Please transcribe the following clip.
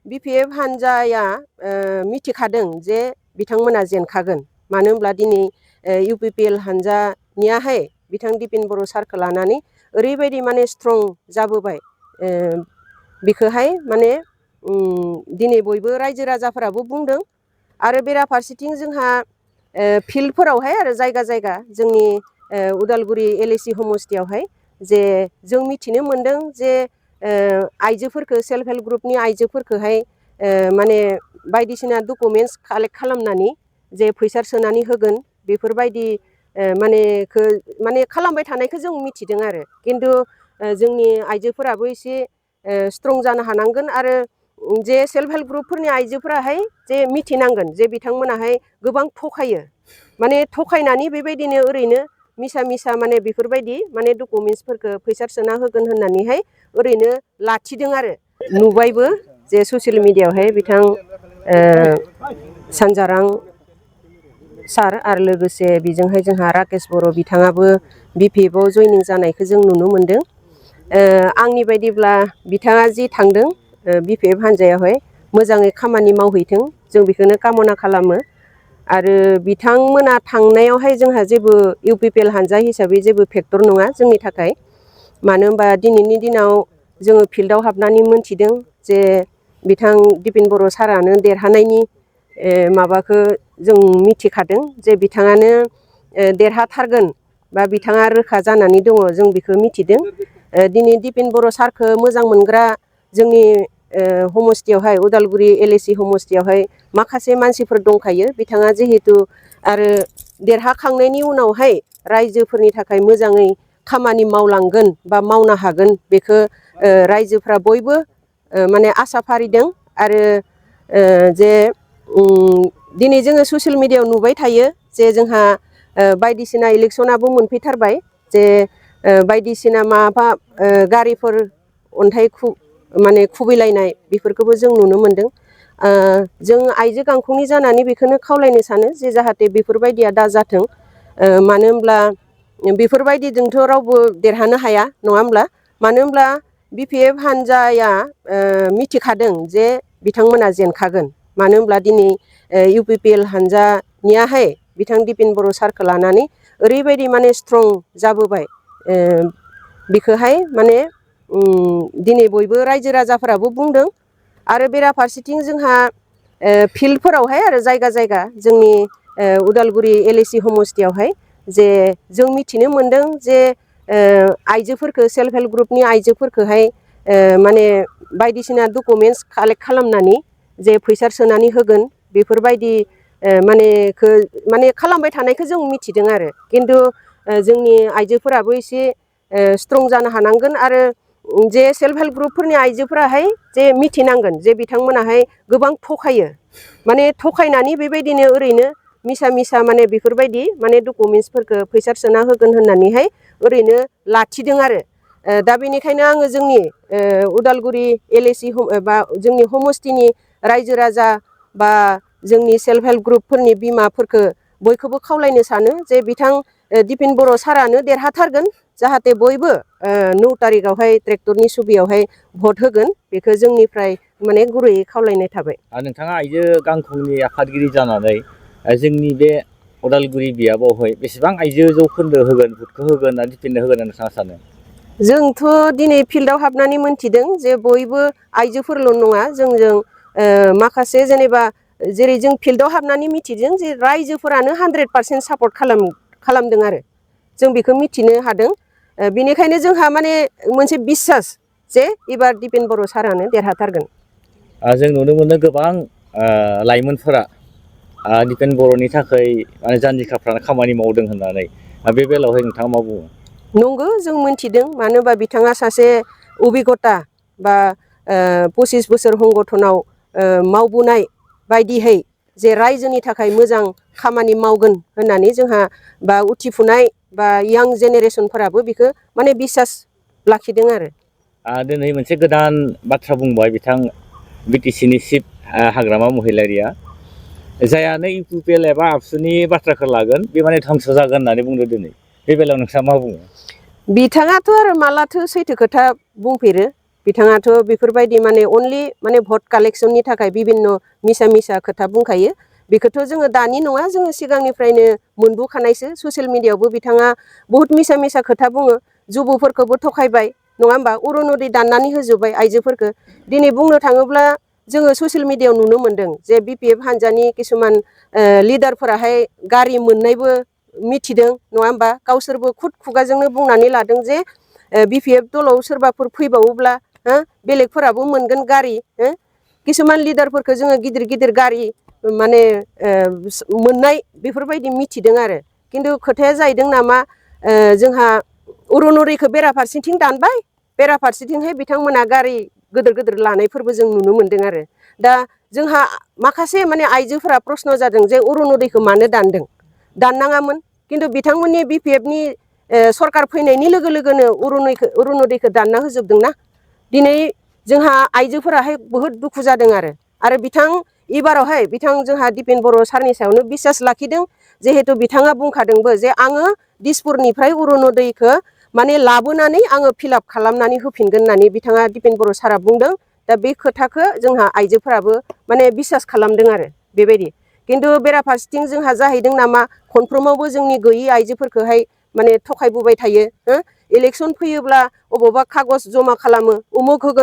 BPF हानजाया मिथिखादों जे बिथांमोना जेनखागोन मानो होनब्ला दिनै UPPL हानजानियाहाय बिथां दिपेन बर' सारखौ लानानै ओरैबायदि माने स्ट्रं जाबोबाय बेखौहाय माने दिनै बयबो रायजो राजाफोराबो बुंदों आरो बेराफारसेथिं जोंहा फिल्डफोरावहाय आरो जायगा जायगा जोंनि उदालगुरि LAC समस्तियावहाय जे जों मिथिनो मोन्दों जे आइजोफोरखौ सेल्फ हेल्प ग्रुपनि आइजोफोरखौहाय माने बायदिसिना डकुमेन्टस कालेक्ट खालामनानै जे फैसा सोनानै होगोन बेफोरबायदि माने खालामबाय थानायखौ जों मिथिदों आरो खिन्थु जोंनि आइजोफोराबो एसे स्ट्रं जानो हानांगोन आरो जे सेल्फ हेल्प ग्रुपफोरनि आइजोफोराहाय जे मिथिनांगोन जे बिथांमोनाहाय गोबां थखायो माने थखायनानै बेबायदिनो ओरैनो मिसा माने बेफोरबायदि माने डकुमेन्टसफोरखौ फैसा सोना होगोन होननानैहाय ओरैनो लाखिदों आरो नुबायबो जे ससियेल मिडियायावहाय बिथां सानजारां सार आरो लोगोसे बेजोंहाय जोंहा राकेश बर' बिथाङाबो BPFआव जयनिं जानायखौ जों नुनो मोन्दों आंनि बायदिब्ला बिथाङा जि थांदों BPF हानजायावहाय मोजाङै खामानि मावहैथों जों बेखौनो कामना खालामो आरो बिथांमोना थांनायावहाय जोंहा जेबो UPPL हानजा हिसाबै जेबो फेक्टर नङा जोंनि थाखाय मानो होनबा दिनैनि दिनाव जोङो फिल्डआव हाबनानै मोनथिदों जे बिथां दिपेन बर' सारानो देरहानायनि माबाखौ जों मिथिखादों जे बिथाङानो देरहाथारगोन बा बिथाङा रोखा जानानै दङ जों बेखौ मिथिदों दिनै दिपेन बर' सारखौ मोजां मोनग्रा जोंनि समस्तियावहाय उदालगुरि LAC समस्तियावहाय माखासे मानसिफोर दंखायो बिथाङा जिहेतु आरो देरहाखांनायनि उनावहाय रायजोफोरनि थाखाय मोजाङै खामानि मावलांगोन बा मावनो हागोन बेखौ रायजोफ्रा बयबो माने आसा फारिदों आरो जे दिनै जोङो ससियेल मिडियायाव नुबाय थायो जे जोंहा बायदिसिना इलेक्सनाबो मोनफैथारबाय जे बायदिसिना माबा गारिफोर अन्थाइ माने खुबैलायनाय बेफोरखौबो जों नुनो मोन्दों जों आइजो गांखंनि जानानै बेखौनो खावलायनो सानो जे जाहाथे बेफोरबायदिया दाजाथों मानो होनब्ला बेफोरबायदिजोंथ' रावबो देरहानो हाया नङा होमब्ला मानो होनब्ला BPF हानजाया मिथिखादों जे बिथांमोना जेनखागोन मानो होनब्ला दिनै UPPL हानजानियाहाय बिथां दिपेन बर' सारखौ लानानै ओरैबायदि माने स्ट्रं जाबोबाय बेखौहाय माने दिनै बयबो रायजो राजाफोराबो बुंदों आरो बेराफारसेथिं जोंहा फिल्डफोरावहाय आरो जायगा जायगा जोंनि उदालगुरि LAC समस्तियावहाय जे जों मिथिनो मोन्दों जे आइजोफोरखौ सेल्फ हेल्प ग्रुपनि आइजोफोरखौहाय माने बायदिसिना डकुमेन्टस कालेक्ट खालामनानै जे फैसा सोनानै होगोन बेफोरबायदि माने खालामबाय थानायखौ जों मिथिदों आरो खिन्थु जोंनि आइजोफोराबो एसे स्ट्रं जानो हानांगोन आरो जे सेल्फ हेल्प ग्रुपफोरनि आइजोफोराहाय जे मिथिनांगोन जे बिथांमोनाहाय गोबां थखायो माने थखायनानै बेबायदिनो ओरैनो मिसा माने बेफोरबायदि माने डकुमेन्टसफोरखौ फैसा सोना होगोन होननानैहाय ओरैनो लाखिदों आरो दा बेनिखायनो आङो जोंनि उदालगुरि LAC बा जोंनि समस्तिनि रायजो राजा बा जोंनि सेल्फ हेल्प ग्रुपफोरनि बिमाफोरखौ बयखौबो खावलायनो सानो जे बिथां दिपेन बर' सारानो देरहाथारगोन जाहाथे बयबो 9 तारिखआवहाय ट्रेक्टरनि सुबियावहाय भट होगोन बेखौ जोंनिफ्राय माने गुरैयै खावलायनाय थाबाय नोंथाङा आइजो गांखंनि आफादगिरि जानानै जोंनि बे उदालगुरि बियाबावहाय बेसेबां आइजो जौखोन्दो होगोन भटखौ होगोन होननानै दिपेन्ड होगोन होनना नोंथाङा सानो जोंथ' दिनै फिल्डआव हाबनानै मोनथिदों जे बयबो आइजोफोरल' नङा जोंजों माखासे जेनेबा जेरै जों फिल्डआव हाबनानै मिथिदों जे रायजोफोरानो 100% सापर्ट खालामदों आरो जों बेखौ मिथिनो हादों बेनिखायनो जोंहा माने मोनसे बिसास जे एबार दिपेन बर' सारानो देरहाथारगोन जों नुनो मोनो गोबां लाइमोनफोरा दिपेन बर'नि थाखाय माने जान्जिखाफ्राना खामानि मावदों होननानै बे बेलायावहाय नोंथाङा मा बुङो नंगौ जों मोनथिदों मानो होनबा बिथाङा सासे अबिगता बा 25 बोसोर संगठनाव मावबोनाय बायदिहै जे रायजोनि थाखाय मोजां खामानि मावगोन होननानै जोंहा बा उथिफुनाय बा यां जेनेरेसनफोराबो बेखौ माने बिसास लाखिदों आरो दिनै मोनसे गोदान बाथ्रा बुंबाय बिथां BTCनि चिफ हाग्रामा महिलारिया जायानो UPPL एबा आबसुनि बाथ्राखौ लागोन बे माने धंस' जागोन होननानै बुंदों दिनै बे बेलायाव नोंथाङा मा बुङो बिथाङाथ' आरो मालाथो सैथो खोथा बुंफेरो बिथाङाथ' बेफोरबायदि माने अनलि माने भट कालेक्सननि थाखाय बिभिन्न मिसा खोथा बुंखायो। बेखौथ' जोङो दानि नङा, जोङो सिगांनिफ्रायनो मोनबोखानायसो। ससियेल मिडियायावबो बिथाङा बहुत मिसा खोथा बुङो। जुबुफोरखौबो थखायबाय नङा होमबा, अरुनदय दाननानै होजोब्बाय आइजोफोरखौ। दिनै बुंनो थाङोब्ला जोङो ससियेल मिडियायाव नुनो मोन्दों जे BPF हान्जानि किसुमान लिडारफोराहाय गारि मोननायबो मिथिदों नङा होमबा, गावसोरबो खुगाजोंनो बुंनानै लादों जे BPF दलाव सोरबाफोर फैबावोब्ला बेलेगफोराबो मोनगोन गारि। किसुमान लिडारफोरखौ जोङो गिदिर गिदिर गारि माने मोननाय बेफोरबायदि मिथिदों आरो। खिन्थु खोथाया जाहैदों नामा, जोंहा अरुनदयखौ बेराफारसेथिं दानबाय, बेराफारसेथिंहाय बिथांमोना गारि गिदिर गिदिर लानायफोरबो जों नुनो मोन्दों आरो। दा जोंहा माखासे माने आइजोफोरा प्रश्न जादों जे अरुनदयखौ मानो दानदों, दाननाङामोन। खिन्थु बिथांमोननि BPFनि सरकार फैनायनि लोगो लोगोनो अरुनदयखौ दानना होजोबदोंना। दिनै जोंहा आइजोफोराहाय बहुद दुखु जादों आरो बिथां एबारावहाय बिथां जोंहा दिपेन बर' सारनि सायावनो बिसास लाखिदों। जिहेतु बिथाङा बुंखादोंबो जे आङो दिसपुरनिफ्राय अरुनदयखौ माने लाबोनानै आङो फिलाप खालामनानै होफिनगोन होननानै बिथाङा दिपेन बर' सारा बुंदों। दा बे खोथाखौ जोंहा आइजोफोराबो माने बिसास खालामदों आरो बेबायदि। खिन्थु बेराफारसेथिं जोंहा जाहैदों नामा, खनफ्रोमावबो जोंनि गैयि आइजोफोरखौहाय माने थखायबोबाय थायो। इलेक्सन फैयोब्ला अबावबा खागज जमा खालामो, उमुक होगोन